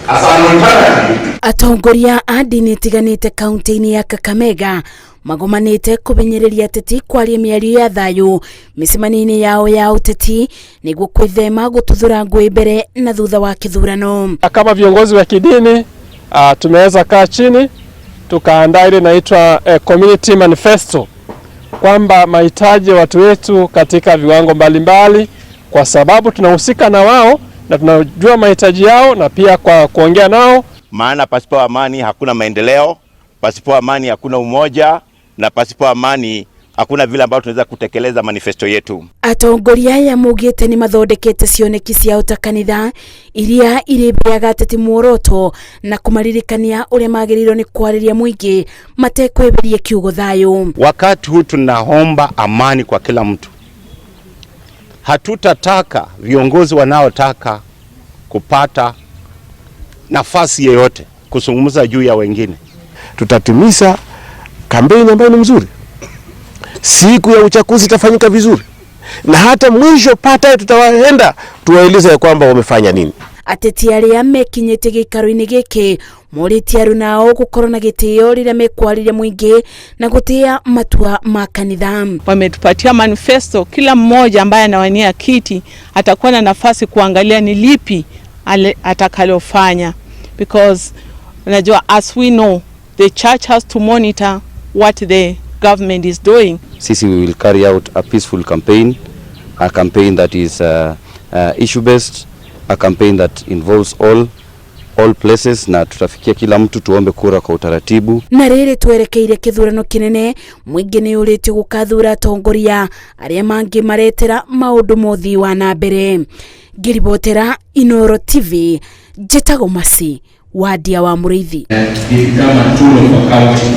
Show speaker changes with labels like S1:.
S1: As an alternative,
S2: Atongoria a ndini itiganĩte kaunti-inĩ ya Kakamega magomanĩte kũmenyereria ateti kwaria mĩario ya thayũ mĩcemanio-inĩ yao ya ũteti nĩguo kwĩthema gũtuthũra ngũĩ mbere na thutha wa kĩthurano.
S3: Kama viongozi wa kidini tumeweza kaa chini tukaandaa ile inaitwa community manifesto kwamba mahitaji ya watu wetu katika viwango mbalimbali mbali, kwa sababu tunahusika na wao na tunajua mahitaji yao na pia kwa kuongea nao.
S1: Maana pasipo amani hakuna maendeleo, pasipo amani hakuna umoja, na pasipo amani hakuna vile ambavyo tunaweza kutekeleza manifesto yetu.
S2: Atongoria aya maugĩte nĩ mathondekete cioneki ciao ta kanitha iria irĩheaga ateti muoroto na kũmaririkania ũrĩa magĩrĩirwo nĩ kwarĩria mũingĩ matekweheria kiugo thayũ.
S4: Wakati huu tunaomba amani kwa kila mtu. Hatutataka viongozi wanaotaka kupata nafasi yeyote kuzungumza juu ya wengine.
S5: Tutatimiza kampeni ambayo ni mzuri. Siku ya uchaguzi itafanyika vizuri, na hata mwisho pata tutawaenda tuwaeleze ya kwamba wamefanya nini.
S2: Ateti arĩa mekinyĩtie gĩikaro-inĩ gĩkĩ morĩtie arunao gũkorwo na gĩtĩo rĩrĩa mekwarĩria mũingĩ na gũtĩa matua ma kanitha.
S6: Wametupatia manifesto, kila mmoja ambaye anawania kiti atakuwa na nafasi kuangalia ni lipi atakalofanya, because unajua, as we know, the church has to monitor what the government is doing.
S7: Sisi, we will carry out a peaceful campaign, a campaign that is issue based, a campaign that involves all places, na tutafikia kila mtu, tuombe kura kwa utaratibu.
S2: Na rĩrĩ twerekeire kĩthurano kĩnene, mũingĩ nĩ ũrĩtio gũkathura atongoria arĩa mangĩ maretera maũndũ ma ũthii wa na mbere. Ngĩribotera Inooro TV, njĩtagwo Masi Wandia wa Mũrĩithi.
S8: Become a tool of accounting.